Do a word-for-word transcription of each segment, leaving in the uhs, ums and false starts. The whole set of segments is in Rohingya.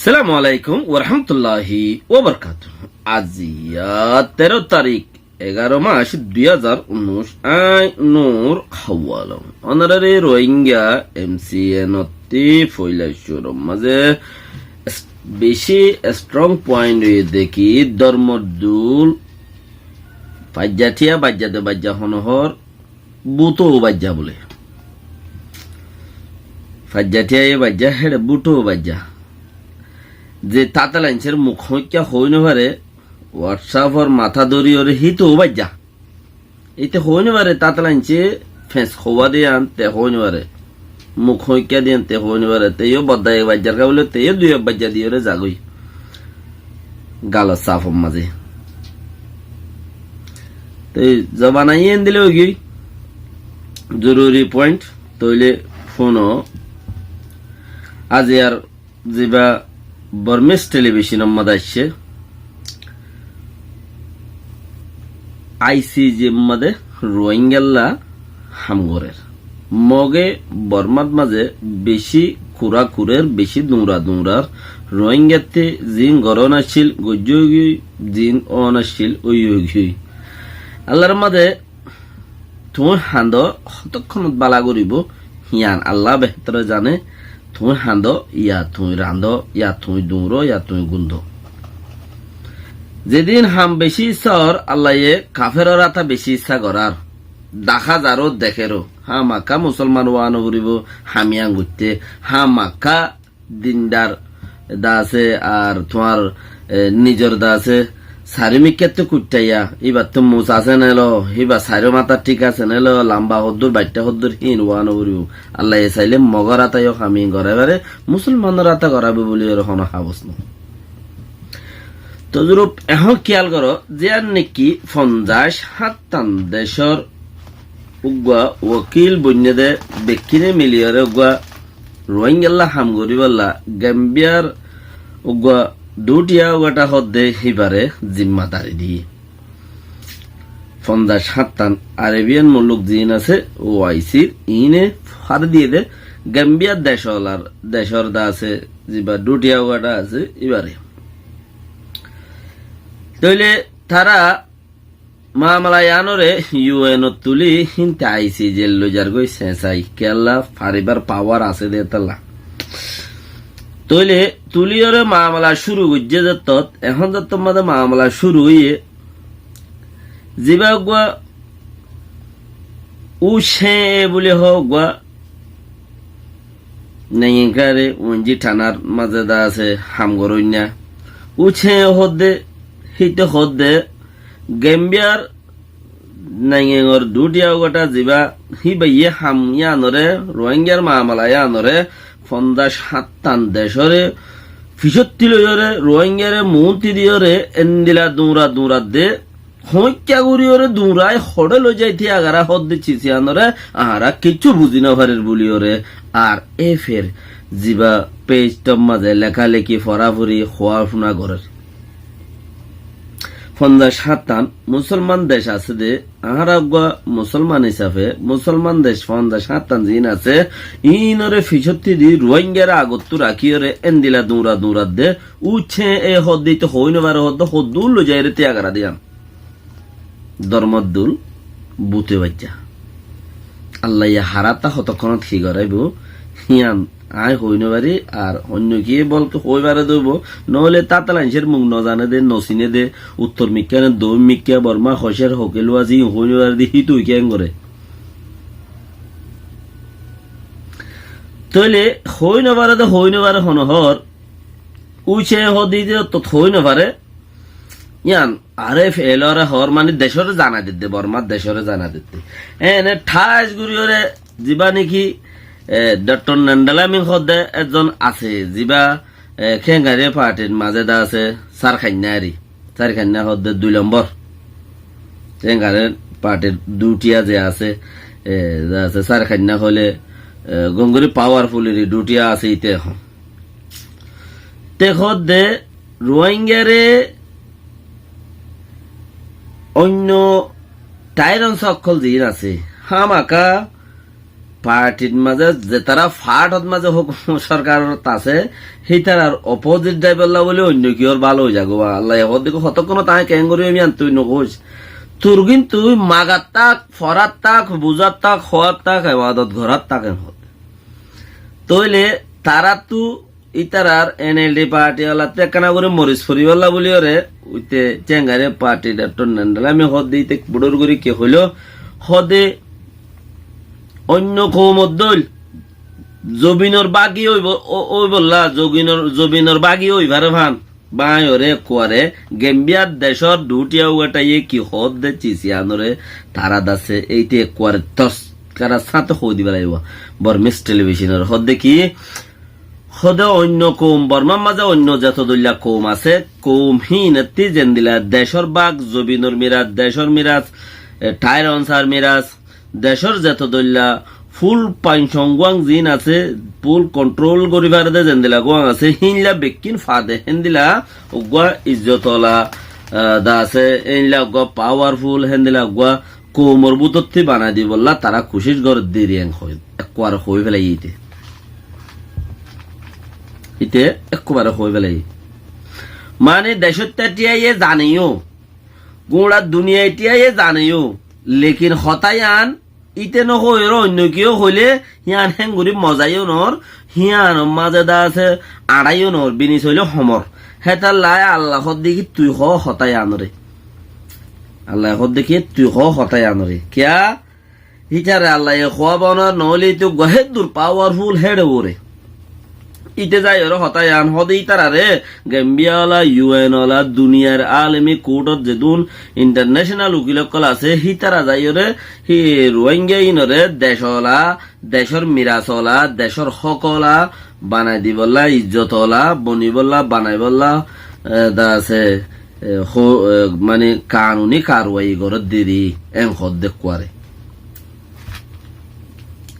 Assalamu alaikum warahmatulláhi wabarakátuhu. Aijja teró tarík, egaró mac, dui házar unnúic. Añí Nur Hawalong. Ónoraré Rohingya M C N ottú foila cúrur mazé es-, beci strong point óiye dé ki, Dormodul faijja thiya baijja de baijja hono hór, búto baijja bóle. Faijja thiya ye baijja, héçe búto baijja. Ze tátalaincer muk hoikká hoi no fare, WhatsApp or matá dóri ore híto baijja. Íte hoi no fare, tátalaince fes howá de yían te hoi no fare. Muk hoikká de yían te hoi no fare. Te yó bodda ek baijjar ká bóle, te yó dui ek baijja di ore zagói. Galor saf or mazé. Te zobana yían dile ói giyói. Zoruri point, tóile fúno. Aijjar ziba Burmese television or mazé aiccé, I C J or mazé Rohingyalla ham gorer. Moge Bormat mazé beci kura kurer, beci duñra duñrar, Rohingyatte ziín goron accíl, goijjé ói giyói, ziín on accíl, ói ói giyói. Allar mazé tuñí hañdó, hotókkonot bála goríbo, híyan Allah behétore zane. Tuñí hañdó, ya tuñí rañdó, ya tuñí duñró, ya tuñí gundó. Zedin ham beci issá ór, Allaye kaferor áta beci issá gorár. Daká zaró, dekéró. Hámaká musolman ówa no foribó, ham yían goitté. Hámaká dindar de asé, ar tuáñr, e, nizor de asé, sairó mikkátte kuittaiya, íbattú mus asé né lo, íba sairó matá thík asé né lo, lamba hoddúr, baiththá hoddúr, híin ówa no foribó. Allaye sailé Mogor áta yó ham híin gorái fare, musolmanor áta goráibo buli ore honó habos no. Tozurup ehón kiyal goró, ziyán neki fonzaic háñttan decór uggúa wokil boinné de bekkíne miliyóre uggúa Rohingyalla ham goríbolla Gambiyar uggúa duthiya uggúa tháa hoddé híbare zimmadari diyé. Fonzaic háñttan Arabiyan muluk ziín asé, O I C r, iíne fari diyé de Gambiyar decolar, decor de asé, ziba duthiya uggúa tháa asé, íbare. Tóile tará mamala yíanoré U N ot tulí hínte I C J loi zargói señsai, kiyólla faribár pawar asé dé tolla. Tóile tulíyoré mamala cúru goijjé zettót, ehón zettót mazé mamala cúru óiye, zibá uggúa U C E buli hoó uggúa Naingin káre uinjí thanar mazé de asé ham goróinna. Ucé hoódde, híte hoódde, Gembiyar Naingingor duthiya uggúa tháa zibá, híbayé ham yíanoré, Ruáingar mamala yíanoré, fonzaic háñttan decóre, fisótti loiyóre, Ruáingare muúnti diyóre, endila duñra duñradde, hoóñikka goríyoré duñrai hoçé loizaití agara hoódde cis yíanoré añára kiccú buzí nofarir bulíyoré, ar éfer zibá peic tor mazé lekáleki, foráfori, hoóafuna gorér. Fonzaic háñttan musólman dec asé dé, añára uggúa musólman hísafe musólman dec fonzaic háñttan ziín asé, iínoré fisótti di Ruáingare agottú rakíyoré éndila duñra duñradde, ucé e hoódde íte hoói nofaré hoódde hoddúr loizaiyóre tíagara diyán. Dormór dul, bute baijja. Allaye harata hotokkónot ki goráibo, híyan aññí hoói nofarí, ar oinno kiyé bolke hoói faré dé óibo, noóile tátal aincér muk nozane dé, nosiné dé, uttor mikká né doóin mikká, Bormá hocér hokéluwa zí hoói nofaré dé, hítu hoikká engoré. Tóile hoói nofaré dé, hoói nofaré hono hoór, ucé hoódde íte ottót hoói nofaré, yían, aré feelóre hoór mani decóre zanai dedde, Bormár decóre zanai dedde. Ene tháis goríyoré zibá néki, e, Doktor Nendalamin hoódde ekzon asé, zibá, e, Kéngarir partir mazé de asé, Sárkainna ari, Sárkainna hoódde dui lombor. Kéngarir partir duthiya ze asé, e, ze asé Sárkainna hoilé, e, gongori powerful eri duthiya asé íte ehón. Te hoódde Ruáingare oinno tairon sokkol ziín asé, hámaka partyr mazé zetará part ot mazé hókum sorkarot asé, hítarar opposite daibolla bóli oinno kiyór bála ói zagói. Allaye hoódde ki hotókkon tañí keéngorí óiyum yían tui nohoóis. Tur gín tui magat tak, forát tak, buzát tak, hoát tak, ebadot gorát tak en hoódde. Tóile taráttu ítarar NLD party olattú ekkána gorí moris foribólla bóliyoré, uite Cengari party doctor Nendalami hoódde íte budór gorí ki hoiló, hoódde oinno koumor dóil zobinor bági óibo-, ó-, óibolla, zobinor, zobinor bági óibaré fán. Báñiyoré ekkuare Gambiyar decór duútiya ugatáiye ki hoódde cis yíanoré tará dase éite ekkuare toskarar sáñte hoói diba lagibo. Bormis televisionor hoódde ki, hoódde oinno koum, Bormar mazé oinno zeto dóilla koum asé, koum híinottí zendila decór bák, zobinor miras, decór miras, e, thair onsar miras, decór zeto dóilla ful pañcong guán ziín asé, ful control gorí faré dé zendila guán asé, híinla bekkín fade héndila uggúa izzot ola, ah, da asé, héinla uggúa powerful, héndila uggúa koumor bútottí banai dibolla tará kucíc gorédde eri en hoói, ekkuare hoói félaiyé íte. Íte ekkuare hoói félaiyé. Mane decótta tíaye zaneyó, guñça duniyai tíaye zaneyó, lekin hotá yían íte nohoóiyoré oinno kiyó hoilé hían héngorí mozaiyó noór, híanor mazé da asé añçáiyo noór, binis óile homor. Hétalla Alla hoódde ki tui hoó hotá yíanoré. Allaye hoódde ki tui hoó hotá yíanoré. Kiyá? Ítare Allaye hoóa bonar noóile íte uggúa héddur powerful héçe uore. Íte zaiyoré hotá yían hoódde ítararé Gambiya ola, U N ola, duniyair alemi court ot zedún international ukil ókkol asé, hítara zaiyoré hí Ruáingga íinoré dec ola, decór miras ola, decór hók ola banai dibolla, izzot ola bonibólla, banaibólla, e, da asé, e, ho-, e, mane kanuni karwai gorédde eri en hoódde ekkuare.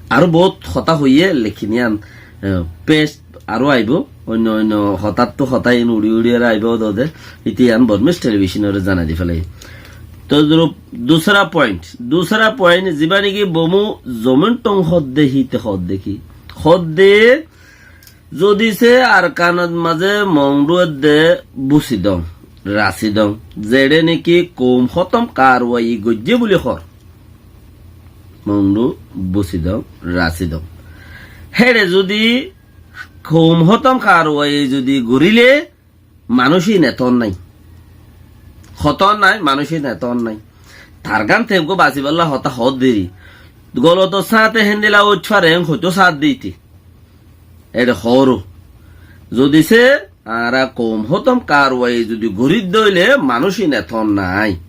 Aró bout hotá hoiyé, lekin yían, e, pec aró aibó, oinno oinno hotáttu hotá iín uçí uçíyoré aibó dode, íte yían Bormis televisionoré zanai di félai. Todrup dusra point, dusra point, zibá niki Bomu Zomin Thong hoódde híte hoódde ki? Hoódde zodi se Arkanot mazé Mongdu edde Busidong, Rasidong, zeçé niki koum hótom karwai goijjé buli hoór. Mongdu, Busidong, Rasidong. Héçe zodi koum hótom karwai zodi goríle manúic íin etón nái. Hotón nái, manúic íin etón nái. Targán te eggúa basibólla hotá hoódde eri. Golotor sáñte héndila óit fare en hoitó saádde íte. Éçe hoóro. Zodi se añára koum hótom karwai zodi gorídde óile manúic íin etón nái.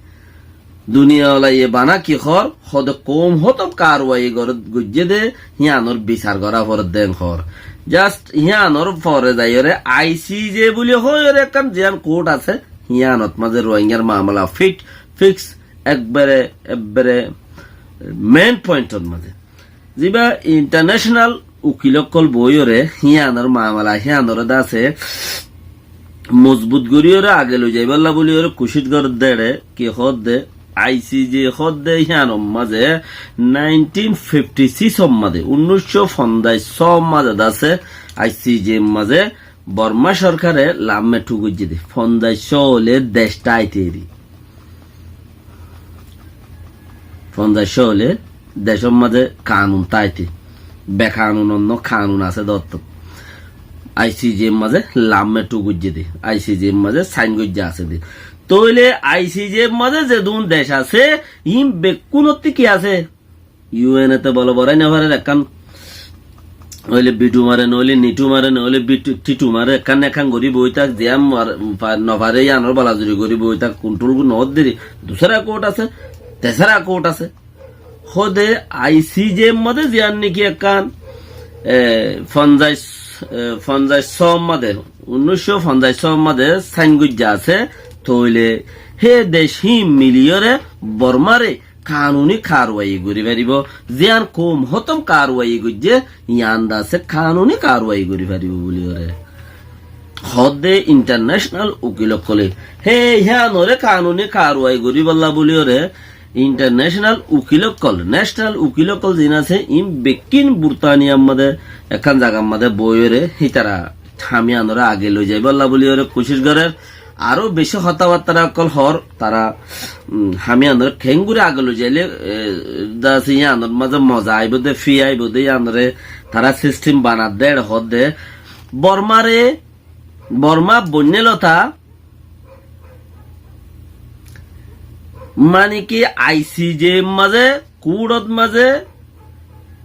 Duniya olaye bana ki hoór, hoódde koum hótom karwai gor-, goijjé dé, híanor bisar gorá foredde en hoór. Just híanor fore zaiyoré I C J buli hoóiyoré ekkán ziyán court asé, híanot mazé Ruáingar mamala fit, fix, ekbare, ekbare main point ot mazé. Zibá international ukil ókkol boóiyoré híanor mamala, híanoré dase mozbut goríyoré age loi zaibólla bóliyoré kucíc gorédde éçe, ki hoódde, I C J hoódde híanor mazé nineteen fifty six or mazé, unnúiccó fonzaic só or mazé dase I C J mazé Borma sorkare lammethu goijjé dé, fonzaic só óile dec táite eri. Fonzaic só óile decór mazé kanun táite. Bekanun onno kanun asé dé ottót. I C J mazé lammethu goijjé dé. I C J mazé sain goijjá asé dé. Tóile I C J mazé zedún dec asé, iín bekkúnottí ki asé? U N e te bolo borai nofarer, ekkán óile bitu mare, noóile nitu mare, noóile bitu, titu mare, ekkán ekkán gorí boi tak, ziyán mar-, fa-, nofare yíanor balazuri gorí boi tak, kontrol noódde eri, dusara kourt asé, tesara kourt asé. Hóde I C J mazé ziyán niki ekkán, e, fonzaic, e, fonzaic só mazé, unnúiccó fonzaic só mazé sain goijjá asé, tóile hé dec híin miliyóre Bormare kanuni karwai gorí faribó, ziyán koum hótom karwai goijjé, yían dase kanuni karwai gorí faribó bóliyoré. Hoódde international ukil ókkole, hé, híanoré kanuni karwai goríbolla bóliyoré, international ukil ókkol, national ukil ókkol ziín asé, iín bekkín Burtaniyar mazé ekkán zagar mazé boiyóre hítara ham iánoré age loi zaibólla buliyóre kucíc gorér. Aró bicí hotábattara ókkol hoór, tará, um, ham iánoré keéngorí age loi zailé, e, dase iánor mazé moza aibóu dé, fí aibóu dé, iánoré tará sistem banadde, eçe hoódde. Bormáre, Bormá boinnélota, mani ki, I C J mazé, kuçot mazé,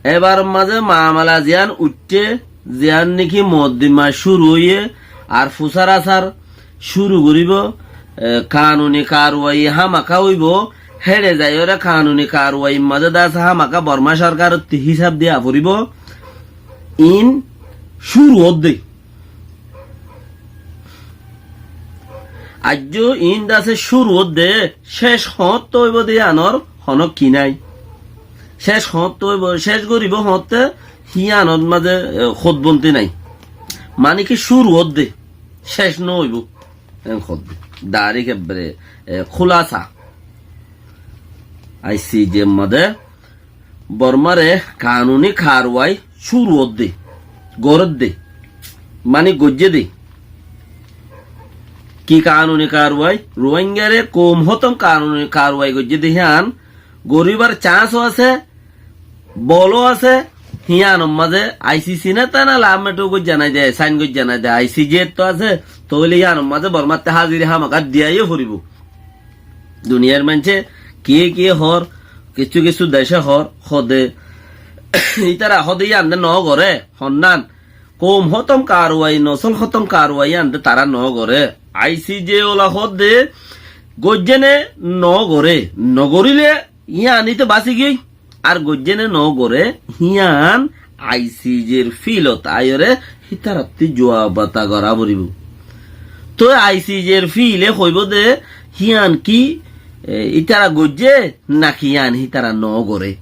ebar mazé mamala ziyán uiththé, ziyán niki moddima cúru óiye, ar fusár asár cúru goríbou, e, kanuni karwai hámaka óibou, héçe zaiyóre kanuni karwai mazé dase hámaka Bormá sorkarottí hísab diya foribóu, iín cúru ódde. Aijjó iín dase cúru ódde, céc hoóñtte óibou dé iánor honó ki nái. Céc hoóñtte óibou, céc goríbou hoóñtte híyanot mazé, e, hódbonti nái. Mani ki cúru ódde, céc no óibou. En hódde. Dairek ebbere, e, kúlasa. I C J mazé Bormáre kanuni karwai cúru ódde, gorédde, mani goijjé dé. Ki kanuni karwai? Ruáingare koum hótom kanuni karwai goijjé dé híyan goríbar cáñsó asé, boló asé, híyanor mazé I C C né tana lammeto goijjá nái dé, sain goijjá nái dé, I C J tó asé, tóile híyanor mazé Bormátte háziri hámaka diya yó foribóu. Duniyar maincé kiyé kiyé hoór, kissú kissú decé hoór, hóde, ítara hóde yían de noó goré, honnán, koum hótom karwai, nosól hótom karwai yían de tará noó goré. I C J ola hóde, goijjé né noó goré, nogoríle yían íte basi giyói. Ar goijjé né noó goré, híyan I C J r fílot aiyóre hítarattí juab ata gorá foribóu. Toi I C J r fíle hoibóu dé, híyan ki, e, ítara goijjé, náki híyan hítara noó goré.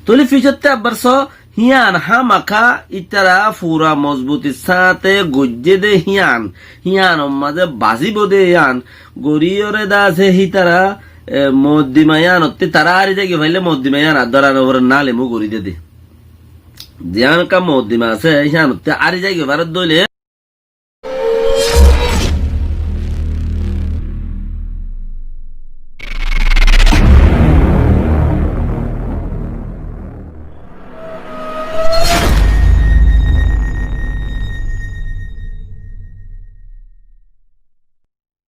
Tóile fisótte abbar só, híyan hámaka ítara fura mozbutir sáñte goijjé dé híyan, híyanor mazé bazibóu dé híyan, goríyoré dase hítara, e, moddima yíanottí tará ári zaigoi faillé moddima yían ar dórar uore nalemu gorí dé dé. Ziyán ka moddima asé, híanottí ári zaigoi faredde óile